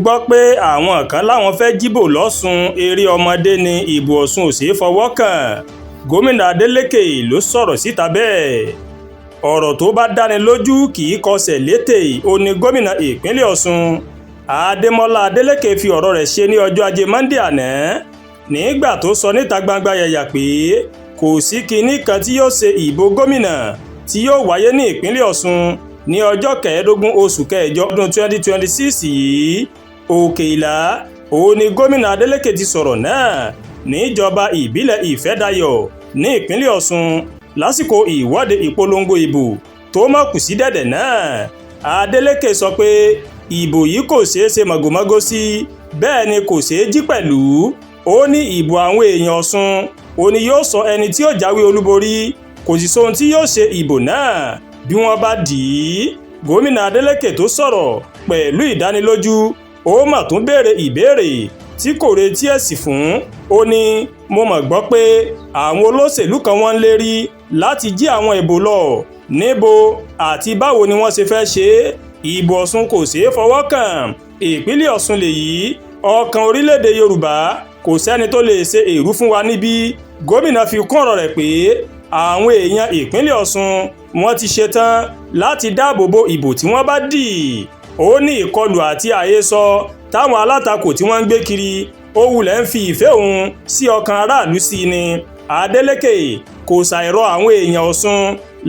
Gbọ́ pé àwọn kan láwọn fẹ́ẹ́ jíbò lọ́sùn, eré ọmọdé ní ìbò Ọ̀sùn ò ṣeé fọwọ́ kàn. Gómìnà Adeleke ló sọ̀rọ̀ síta bẹ́ẹ̀. Ọ̀rọ̀ tó bá dáni lójú kì í kọsẹ̀ létè, ó ní gómìnà ìpínlẹ̀ Ọ̀ṣun Adémọlá Adeleke fi ọ̀rọ̀ rẹ̀ ṣe ní ọjọ́ Ajé Monde àná, nígbà tó sọ níta gbangba yàyà pé kò sí kinní kan tí yóò ṣe ìbò gómìnà tí yóò wáyé ní ìpínlẹ̀ Ọ̀ṣun ní ọjọ́ 15 oṣù kẹjọ ọdún 2026 yìí. Òkè Ìlà òun ni gómìnà Adeleke ti sọ̀rọ̀ náà níjọba ìbílẹ̀ Ìfẹ́dayọ̀ ní ìpínlẹ̀ Ọ̀ṣun lásìkò ìwọ́de ìpolongo ìbò tó mọ̀kù sí dẹ̀dẹ̀ náà. Adeleke sọ pé ìbò yìí kò ṣeé ṣe màgòmágó sí, bẹ́ẹ̀ ni kò ṣeé jí pẹ̀lú. Ó ní ìbò àwọn èèyàn Ọ̀ṣun ó ní yóò sọ ẹni tí yóò jáwé olúborí, kò sì sóhun tí yóò ṣe ìbò náà bí wọ́n bá dì í. Gómìnà Adeleke tó sọ̀rọ̀ pẹ̀lú ìdánilójú, ó mà tún béèrè ìbéèrè tí kò retí èsì fún. Ó ní mo mọ̀ gbọ́ pé àwọn olóṣèlú kan wọ́n ń lérí láti jí àwọn ìbò lọ, níbo àti báwo ni wọ́n ṣe fẹ́ ṣe é? Ìbò Ọ̀ṣun kò ṣeé fọwọ́ kàn, ìpínlẹ̀ Ọ̀ṣun lèyí, ọkàn orílẹ̀-èdè Yorùbá, kò sẹ́ni tó lè ṣe èrú fún wa níbí. Gómìnà fi kún ọ̀rọ̀ rẹ̀ pé àwọn èèyàn ìpínlẹ̀ Ọ̀ṣun wọ́n ti ṣetán láti dáàbò bo ìbò tí wọ́n bá dì. Ó ní ìkọlù àti àhesọ táwọn alátakò tí wọ́n ń gbé kiri, ó wulẹ̀ ń fi ìfẹ́ òun sí ọkàn aráàlú sí ni. Adeleke kò ṣàìrọ̀ àwọn èèyàn Ọ̀ṣun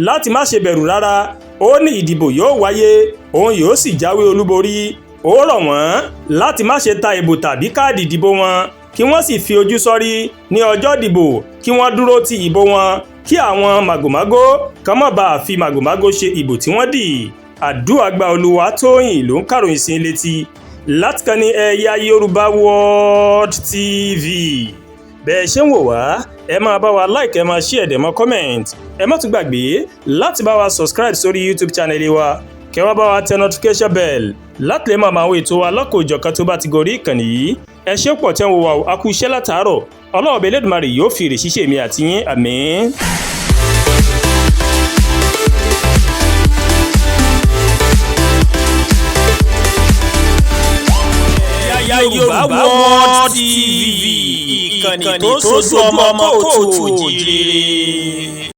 láti má ṣe bẹ̀rù rárá. Ó ní ìdìbò yóò wáyé, òun yóò sì jáwé olúborí. Ó rọ̀ wọ́n láti má ṣe ta ìbò tàbí káàdì ìdìbò wọn, kí wọ́n sì fi ojú sọ́rí ní ọjọ́ ìdìbò, kí wọ́n dúró ti ìbò wọn, kí àwọn màgòmágó kan má bàa fi màgòmágó ṣe ìbò tí wọ́n dì. Àdúràgbà Olúwatóyìn ló ń kàròyìn sí létí láti kàn ní Ẹ̀yà Yorùbá World TV. Bẹ́ẹ̀ ṣe ń wò wá, ẹ máa bá wa like, ẹ máa share, dẹ̀ mọ́ comment. Ẹ má tún gbàgbé láti bá wa subscribe sórí YouTube channel wa, kẹ́ wá bá wa tẹ notification bell láti lè máa mọ àwọn ètò wa lọ́kọ̀ọ́jọ̀kan tó bá ti gorí ìkànnì yìí. Ẹ ṣé pọ̀ tẹ́ ń wò wá, a kú iṣẹ́ látàárọ̀. Ọlọ́run Ọba Elédùmarè yóò fi èrè ṣíṣe mi àti yín, àmín. Yorùbá World TV, ìkànnì tó sojú ọmọ kóòtù òjìrè.